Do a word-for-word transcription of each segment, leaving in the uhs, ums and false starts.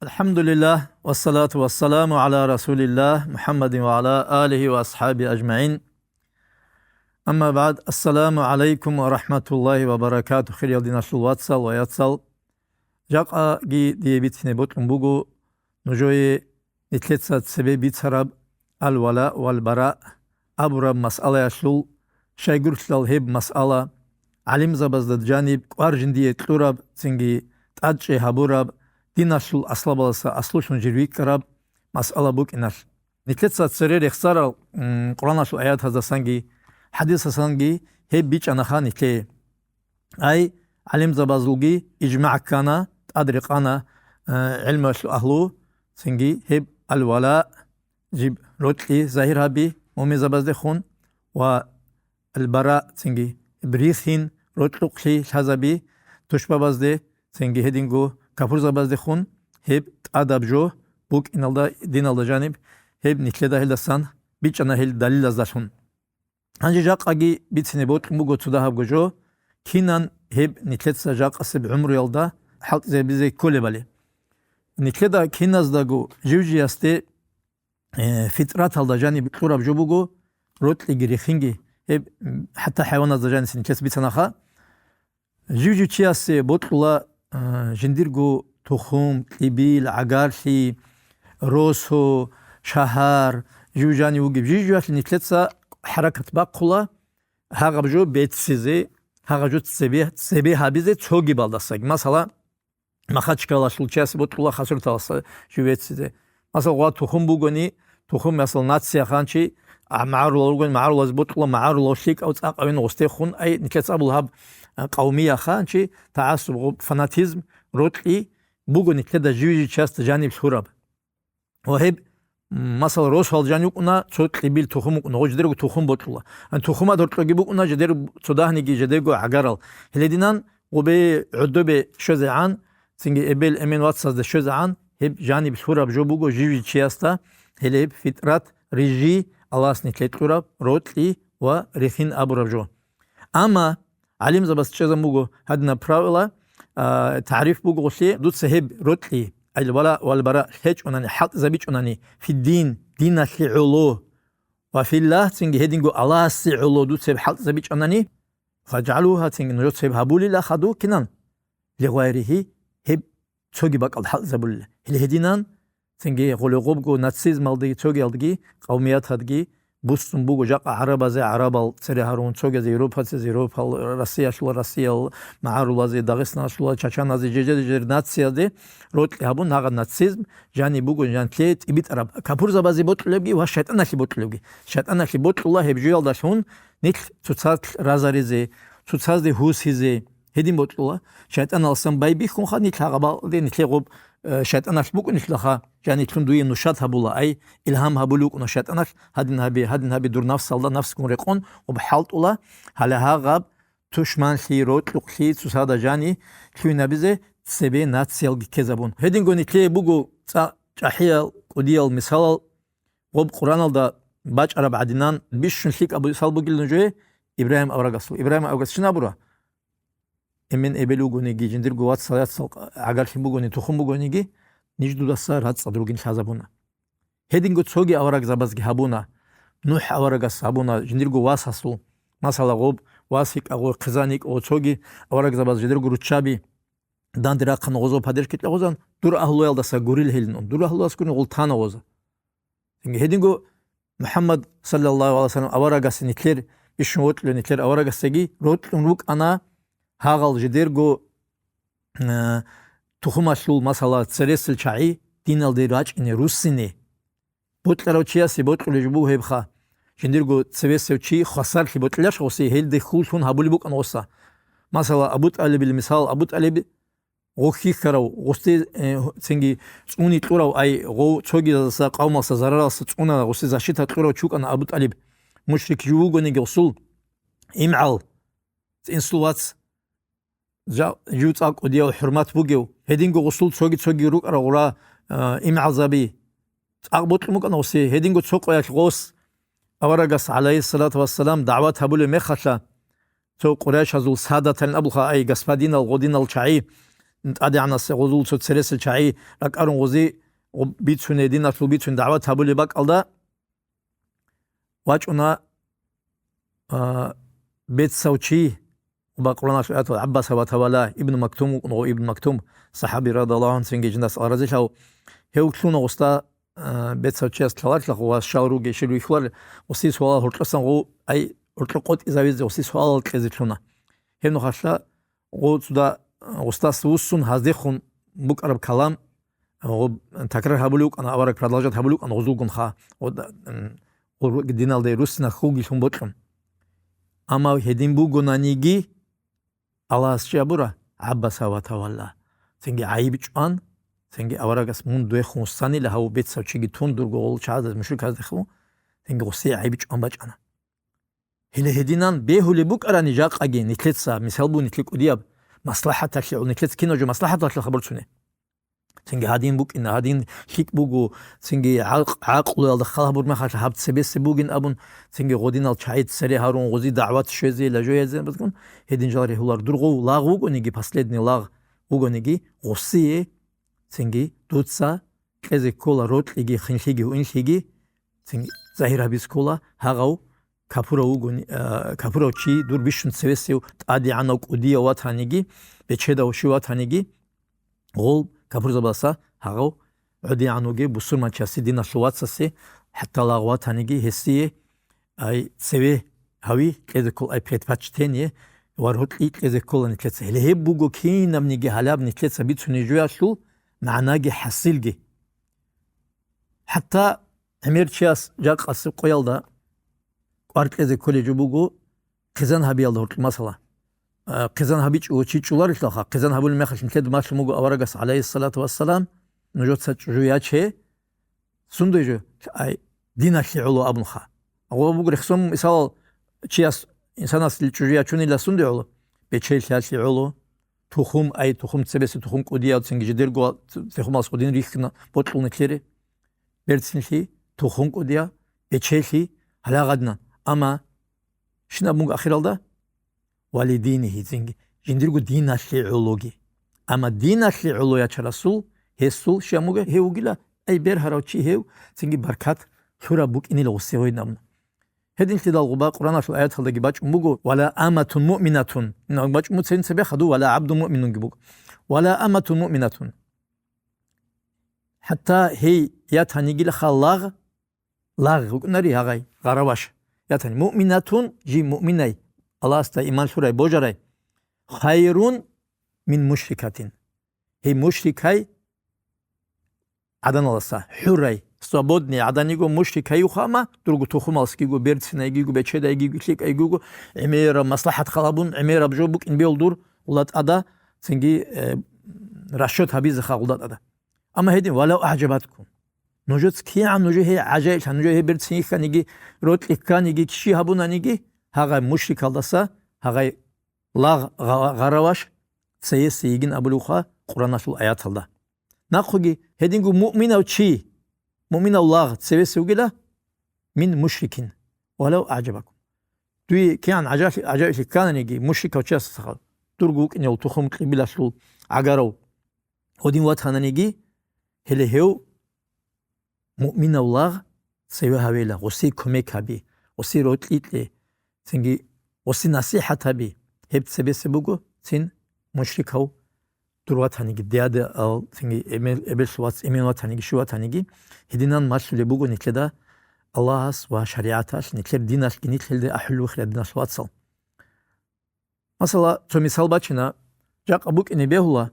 الحمد لله والصلاة والسلام على رسول الله محمد وعلى آله وأصحابه أجمعين. أما بعد، السلام عليكم ورحمة الله وبركاته. Хириял диналъул вацал ва яцал, жакъаги дие бицине бокьун буго нужее нилъеца цебе бицараб «Ал-вала вал-бара» абураб масъалаялъул, щайгурлъал гьеб масъала гӀалимзабазда жаниб кӀвар жиндие кьураб, цинги тӀадчӀей гьабураб, диналъул аслабаласа аслулъун жир витӀараб масъала букӀиналъ. Нилъеца цере рехсарал, м, Къуръаналъул аятаздасанги хӀадисасанги гьеб бичӀчӀанаха нилъее. Ай, гӀалимзабазулги ижмагӀ ккана, тӀадрекъана, э, гӀилмуялъул агьлу, цинги гьеб аль-вала, жиб рокьи загьир гьаби муъминзабаздехун ва аль-бара, цинги гьеб рихин рокьукълъи лъазаби тушбабазде, цинги гьединго капурзабаздехун гьеб тӀадаб жо букӀиналда диналда жаниб гьеб нилъеда гьелдасан бичӀчӀана гьел далилаздалъун. Гьанже жакъаги бицине бокьун буго цо дагьабго жо, кинан гьеб нилъеца жакъасеб гӀумруялда хӀалтӀизабизе кколебали. Нилъеда киназдаго жив-жиясде, э, фитӀраталда жаниб кьураб жо буго, рокьиги рихинги, гьеб, м, хӀатта хӀайваназда жаниса нилъеца бицанаха. Жив-жив чиясе бокьула, а, жиндирго тухум, кьибил, гӀагарлъи, росо, шагьар, жив жанив вугев. Жив-живалъе нилъеца хӀаракат бахъула, гьагъаб жо беццизе, гьагъаб жо цебе, цебе гьабизе цогибалдасаги. Масала, Махачкалалъул чиясе бокьула хасурталаса жив веццизе. Масала, гъва тухум бугони, тухум, масала, нация ханчи, а, магӀарулал ругони, магӀарулазе бокьула, магӀарулав лъикӀав цӀакъавин гъустехун, ай, нилъеца абула гьаб, а, къавмия ханчи, тагӀассуб, гъуб, фанатизм, рокьи буго нилъеда жив-жив чиясда жаниб лъураб. Ва гьеб, м, масала, росуал жанив вукӀуна, цо кьибил тухум вукӀуна, гъо жидерго тухум бокьула. А тухумад гьоркьоги букӀуна жидер цо дагьниги жидерго гӀагарал. Гьелединан гъубе гӀодобе щвезегӀан, цинги эбел-эмен вацазда щвезегӀан, гьеб жаниб лъураб жо буго жив-жив чиясда, гьеле гьеб фитӀрат, рижи, Аллагьас нилъе кьураб, рокьи ва рихин абураб жо. Амма гӀалимзабаз чӀезабун буго гьадинаб правила, а, тагӀриф бугоглъи, дуца гьеб рокьи, аль-вала валь-бара, лъечӀунани, хӀалтӀизабичӀунани, фиддин, диналъе гӀоло, ва филлагь, цинги гьединго Аллагьасе гӀоло дуца гьеб хӀалтӀизабичӀунани, фаджгӀалугьа, цинги нужеца гьеб гьабулила хадуккинан, лигъвайригьи, гьеб цоги бакӀалда хӀалтӀизабулила. Гьеле гьединан, цинги гъоле гъобго нацизмалдаги, цогиялдаги, къавмияталдаги буссун буго жакъа гӀарабазе гӀарабал цере гьарун, цогиязе европазе европал, Россиялъула россиял, магӀарулазе, дагъистаналъула чачаназе, жеже-жер нациязде рокьи гьабун, гьагъа нацизм жаниб буго жанлъе тӀибитӀараб капурзабазе бокьулебги ва шайтӀаналъе бокьулебги. ШайтӀаналъе бокьула гьеб жоялдалъун нилъ цоцалъ разаризе, цоцазде гьусизе, гьедин бокьула. ШайтӀаналсан байбихьунха нилъ гьагъабалде нилъе гъоб, э, шайтӀаналъ букӀунелъулаха, жанитлъун дуе нушат гьабула, ай, илгьам гьабулев вукӀуна шайтӀаналъ, гьадин гьабе, гьадин гьабе, дур нафсалда нафсгун рекъон, гъоб хӀалтӀула, гьале гьагъаб тушманлъи, рокьукълъи, цоцазда жани лъугьинабизе цебе нациялги ккезабун. Гьединго нилъее буго цӀа-, чӀахӀиял, кӀудиял мисалал, гъоб Къуръаналда бачӀараб гӀадинан бищун лъикӀаб мисал бугилан жое Ибрагьим аварагасул. Ибрагьим аварагас щин абура? Эмен эбел вугониги, жиндирго вацал-яцал гӀагарлъи бугони, тухум бугониги, ниж дудаса рацӀцӀад ругин лъазабуна. Гьединго цоги аварагзабазги гьабуна. НухӀ аварагас гьабуна жиндирго васасул. Масала, гъоб вас йикӀа, гъо хъизан йикӀа, гъо цоги аварагзабаз жиндирго руччаби данде рахъана, гъозо падерккетӀе гъозан, дур агьлуялдаса гурил гьелин ун, дур агьлуялдаса гурин гъул тана гъоза. Гьединго МухӀаммад, саллаллагьу гӀалайгьи вассалам, аварагасе нилъер бищун вокьулев, нилъер аварагасеги рокьун рукӀана гьагъал жидерго, э, тухумалъул, масала, цересел чагӀи диналде рачӀине, руссине. Бокьарав чиясе бокьулеб жо буго гьебха. Жиндирго цевесев чи хвасарлъи бокьилаш гъосе, гьелде хьуллъун гьабулеб букӀан гъоса. Масала, Абу ТӀалибил мисал, Абу ТӀалиб гъо хьихьарав, гъосде, э, цинги цӀуни кьурав, ай, гъов цогидаса, къавмалса, зараралса цӀуна, гъосде защита кьурав чи вукӀана Абу ТӀалиб. Мушрик жив вугониги гъосул имгӀал, цӀинсул вац, жа-, жив цӀакъ кӀудияв хӀурмат бугев, гьединго гъосул цоги-цоги рукӀарав гъура, э, имгӀалзаби цӀакъ бокьун букӀана гъосе, гьединго цо къоялъ гъос аварагас, гӀалайгьиссалату вассалам, дагӀват гьабулеб мехалъа, цо къурайшазул садаталин абулха, ай, господинал, гъодинал чагӀи, ТӀадегӀанасда гъозул цо цересел чагӀи ракӀарун гъози гъоб бицуней, диналъул бицуней дагӀват гьабулеб бакӀалда вачӀуна, а, бецав чи, ва Къуръаналъул аятал ГӀаббас ва тавала, Ибн Мактум вукӀун, гъо Ибн Мактум, сахаби радияллагьу гӀанху, цинги жиндаса Аллагь разилъав, гьев лъуна гъосда, а, бецав чияс лъаларилъа ва щал ругел щиб вихьуларел, гъосие суалал гьоркьосан гъо, ай, гьоркьо къотӀизавизе гъосие суалал кьезе лъуна. Гьеб нухалъа гъо цуда, а, гъосдаса вуссун гьаздехун букӀараб калам, гъо такрар гьабулев вукӀана, авараг продолжать гьабулев вукӀана гъозулгун ха, гъо да-, м, гъо ру-, диналде руссина хьулгилъун бокьун. Амма гьедин бугонаниги, Аллагьас чи абура, ГӀаббаса ва тавалла. Цинги гӀайиб чӀван, цинги аварагас мун дуехун вуссанила гьав бецав чиги тун дурго гъол чагӀаздаз мушриказдехун, цинги гъосие гӀайиб чӀван бачӀана. Гьеле гьединан бегьулеб букӀарани жакъаги нилъеца, мисал бу нилъе кӀудияб, маслахӀаталъе гӀоло, нилъеца кинав жо маслахӀаталъе хабар цуне. Цинги гьадин букӀина, гьадин лъикӀ буго, цинги гӀакъ-, гӀакълуялда хал гьабур мехалъ гьаб цебесеб бугин абун, цинги гъодинал чагӀи цере гьарун гъози дагӀват щвезе, лажо язе базгун, гьедин жал регьулар. Дур гъов лагъ вугониги, последний лагъ вугониги, гъосие, цинги дуца кьезе ккола рокьиги, хинлъиги, гьуинлъиги, цинги загьир гьабиз ккола, гьагъав капурав вугони-, а, капурав чи дур бищун цевесев тӀадегӀанав кӀудияв ватаниги, бечедав щив ватаниги, гъол капурзабаса гьагъав гӀодегӀан вугев бусурманчасе, диналъул вацасе, хӀатта лагъ ватаниги гьесие, ай, цеве гьави, кьезе ккол, ай, предпочтение, ва рокьи кьезе ккола нилъеца. Гьеле гьеб буго кинабниги гьалаб нилъеца бицуней жоялъул магӀнаги хӀасилги. ХӀатта гӀемер чияс жакъасеб къоялда кӀвар кьезе кколей жо буго хъизан гьабиялда гьоркье, масала. А, хъизан гьабичӀого чи чӀоларелъулха, хъизан гьабулеб мехалъ нилъеда малъун буго аварагас, гӀалайгьиссалату вассалам, нужеца чӀужу яче, сундай жо, ай, диналъе гӀоло абунха. Гъо буго рехсон мисалал чияс, инсанас чӀужу ячунила сундай гӀоло, бечелъиялъе гӀоло, тухум, ай, тухум цебесеб тухум кӀудияв, цинги жидерго тухумалъ гъодин рихьна бокьулни лъере, берцинлъи, тухум кӀудияв, бечелъи, гьалагъадна. Амма щин абун буго ахиралда? Валидинихи, цинги жиндирго диналъе гӀологи. Амма диналъе гӀоло яча расул, гьесул щамуга гьев вугила, ай, бергьарав чи гьев, цинги баркат лъураб букӀинила гъусе гьойин абуна. Гьединлъидал гъуба Къуръаналъул аяталдаги бачӀун буго, «Вала аматун муъминатун». БачӀун буцин цебе хаду, «Вала гӀабдун муъминунги» буго. «Вала аматун муъминатун». ХӀатта гьей ятанигила ха лагъ, лагъ рукӀунари гьагъай, гъараваш. Ятани, муъминатун, жи муъминай, Аллагьасда иман лъурай, божарай, хайрун мин мушрикатин. Гьей мушрикай гӀаданаласа, хӀурай, свободный гӀаданиго мушрикайухъ, амма дурго тухумалсгиго, берцинайгиго, бечедайгиго, лъикӀайгиго, гӀемераб маслахӀат халабун, гӀемераб жо букӀин бел дур, гъулда тӀада, цинги, э, расчет гьабизеха гъулда тӀада. Амма гьедин, валав агӀжабаткум. Нужец кигӀан нужее гьей гӀажаиблъа, нужее гьей берцин йихьаниги, рокьи кканиги, кищи гьабунаниги, гьагъай мушрикалдаса, гьагъай лагъ гъа-, гъараваш цеесей йигин абулевха Къуръаналъул аяталда. Нахъуги гьединго муъминав чи, муъминав лагъ цевесев вугила, мин мушрикин, валав агӀжабакум. Дуе кигӀан гӀажаиблъи-, гӀажаиблъи ккананиги, мушрикав чиясдаса, дурго вукӀинев тухум-кьибилалъул гӀагарав гьодин ватананиги, гьеле гьев муъминав лагъ цеве гьавила, гъосие кумек гьаби, гъосие рокьи кье, цинги гъосие насихӀат гьаби, гьеб цебесеб буго, цин мушрикав дур ватаниги, диада ал, цинги эбел-, эбеллъи вац, эмен ватаниги, щив ватаниги, гьединан малъулеб буго нилъеда Аллагьас ва шаригӀаталъ, нилъер диналъги нилъелде ахӀулел вихьила, диналъул вацал. Масала, цо мисал бачина, жакъа букӀине бегьула,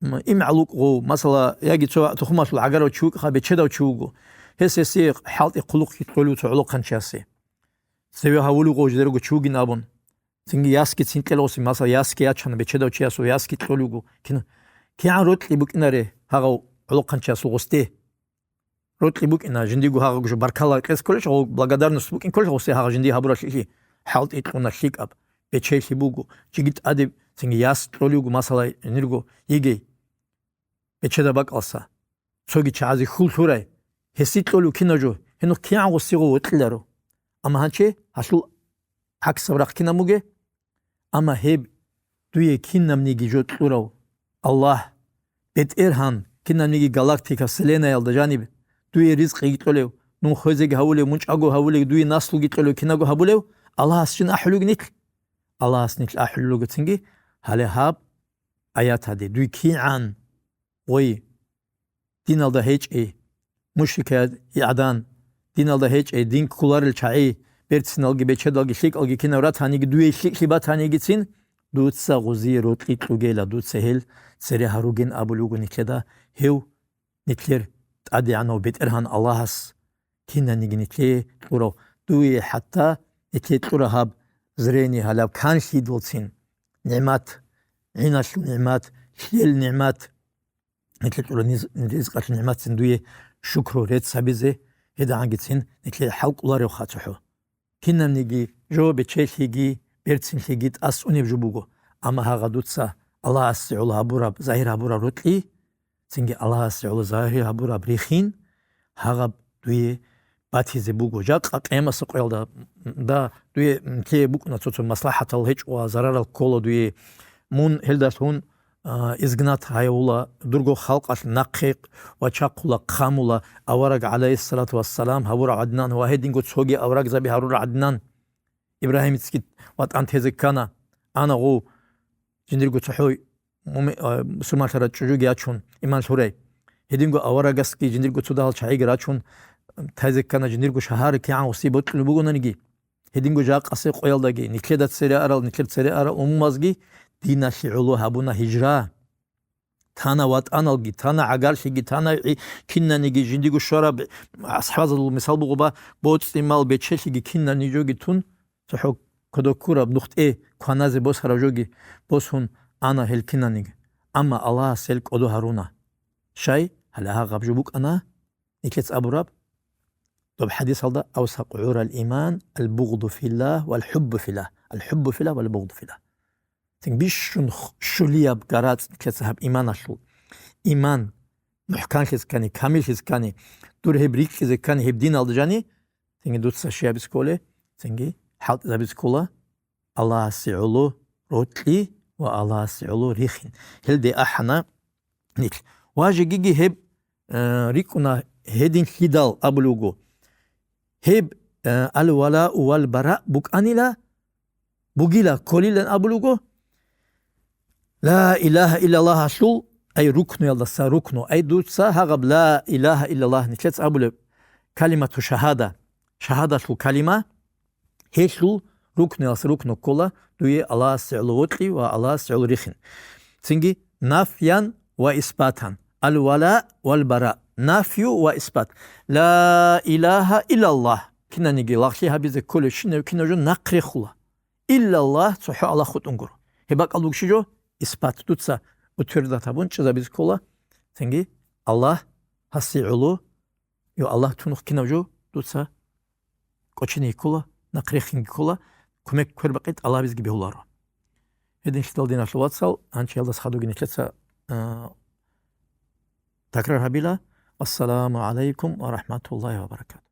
м, имгӀал вукӀ гъов, масала, яги цо тухумалъул гӀагарав чи вукӀха, бечедав чи вуго. Гьес гьесие хӀалтӀи хъулухъги кьолев цо гӀолохъанчиясе. Цеве гьавулев гъов жидерго чи вугин абун. Цинги ясги цин кьелгъуси, масала, ясги ячана, бечедав чиясул ясги кьолев вуго. Кин-, кигӀан рокьи букӀинаре гьагъав гӀолохъанчиясул гъосде. Рокьи букӀина, жиндиго гьагъа гужо баркала кьес кколищ, гъо благодарность букӀин кколищ, гъосе гьагъа жинди гьабуралъилъи, хӀалтӀи кьуна лъикӀаб, бечелъи буго, жиги тӀаде цинги яс кьолевго, масала, гьенирго йигей, бечеда бакӀалса, цоги чагӀазе хьул лъурай, гьеси кьолев кинав жо, гьенухъ кигӀан гъосигъо вокьиларо. Амма гьанчи гьалъул гӀаксаб рахъ кинаб буге? Амма гьеб дуе кинабниги жо кьурав Аллагь, БетӀергьан, кинабниги галактика, вселеннаялда жаниб дуе ризкъиги кьолев, мун хвезеги гьавулев, мун чӀаго гьавулев, дуе наслуги кьолев, кинабго гьабулев, Аллагьас жин ахӀулев нилъ? Аллагьас нилъ ахӀулел руго цинги, гьале гьаб аяталде, дуй кигӀан гъой, диналда гьечӀей, мушрикаят гӀадан, диналда гьечӀей, дин кколарел чагӀи, берциналги, бечедалги, лъикӀалги кинав ратаниги, дуе лъикӀлъи батанигицин, дуца гъузие рокьи кьугейила, дуца гьел цере гьаругин абулев вуго нилъеда гьев, нилъер ТӀадегӀанав БетӀергьан Аллагьас кинаниги нилъее кьурав, дуе хӀатта нилъее кьура гьаб зрение, гьалаб канлъидалцин, нигӀмат, гӀиналъул нигӀмат, лъел нигӀмат, нилъее кьура низ-, ризкъалъул нигӀматцин дуе шукру рецц гьабизе, гьедагӀангицин нилъее хӀал кӀоларевха цохӀо. Кинабниги жо бечелъиги, берцинлъиги тӀасунеб жо буго, амма гьагъа дуца Аллагьасе гӀоло гьабураб, загьир гьабураб рокьи, цинги Аллагьасе гӀоло загьир гьабураб рихин, гьагъаб дуе батизе буго. Жакъа къиямасеб къоялда, да, дуе, м, лъие букӀуна цо-цо маслахӀатал гьечӀо ва зарарал ккола дуе. Мун гьелдалъун, а, изгнат гьавула, дурго халкъалъ нахъе вачахъула, хъамула, авараг, гӀалайгьиссалату вассалам, гьавурав гӀадинан ва гьединго цоги аварагзаби гьарурав гӀадинан. Ибрагьимицги ватӀан тезе ккана, ана гъов, жиндирго цохӀо муми-, а, мусулманлъарал чӀужуги ячун, иман лъурай. Гьединго аварагасги жиндирго цо дагьал чагӀиги рачун, тезе ккана, жиндирго шагьар кигӀан гъуси бокьулеб бугонаниги. Гьединго жакъасеб къоялдаги, нилъеда цере арал, нилъер цере арал умумазги диналъе гӀоло гьабуна гьижра. Тана ватӀаналги, тана гӀагарлъиги, тана гӀи-, кинаниги, жиндиго щвараб асхӀабазул мисал буго ба, боцӀи-мал, бечелъиги, кинани жоги тун, цохӀо кодоб ккураб нухтӀе кваназе босараб жоги босун ана гьел кинаниги. Амма Аллагьас гьел кӀодо гьаруна. Щай? Гьале гьагъаб жо букӀана, нилъец абураб, доб хӀадисалда: «Авсакъу гӀурал иман, ал-бугъду филлагь вал-хӀуббу филлагь, ал-хӀуббу филлагь вал-бугъду филлагь». Цин бищун х-, щулияб гарацӀ нилъеца гьаб иманалъул. Иман мухӀканлъизе ккани, камиллъизе ккани, дур гьеб рикӀкӀизе ккани, гьеб диналда жани, цинги дуца щиб гьабизе кколе, цинги хӀалтӀизабизе ккола Аллагьасе гӀоло рокьи ва Аллагьасе гӀоло рихин. Гьелде ахӀана нилъ. Ва жегиги гьеб, э, рикӀкӀуна гьединлъидал абулев вуго. Гьеб, э, ал-валау вал-бараъ букӀанила, бугила, кколилан абулев вуго. Ла илагьа иллаллагьалъул, ай, рукнуялдаса рукну. Ай, дуца гьагъаб ла илагьа иллаллагь нилъец абулеб калимату шагьада, шагьадалъул калима, гьелъул рукнуялъ рукну ккола дуе Аллагьасе гӀоло вокьи ва Аллагьасе гӀоло рихин. Цинги нафьян ва исбатан. Ал-вала вал-бара. Нафью ва исбат. Ла илагьа иллаллагь. Кинаниги лагълъи гьабизе кколев щинав кинав жо нахъ рехула. Иллаллагь, цохӀо Аллагь хутӀун гуро. Гьеб бакӀал бугищи жо? Исбат. Дуца утвердат гьабун чӀезабизе ккола. Цинги Аллагь, гьасе гӀоло, ё Аллагь тунухъ кинав жо дуца кӀочине ккола, нахъ рехинги ккола, кумек квербакъи тӀалабизги бегьуларо. Гьединлъидал, диналъул вацал, гьанчиялдас хадуги нилъеца, а, такрар гьабила. Ассаламу гӀалайкум ва рахӀматуллагьи ва баракатугь.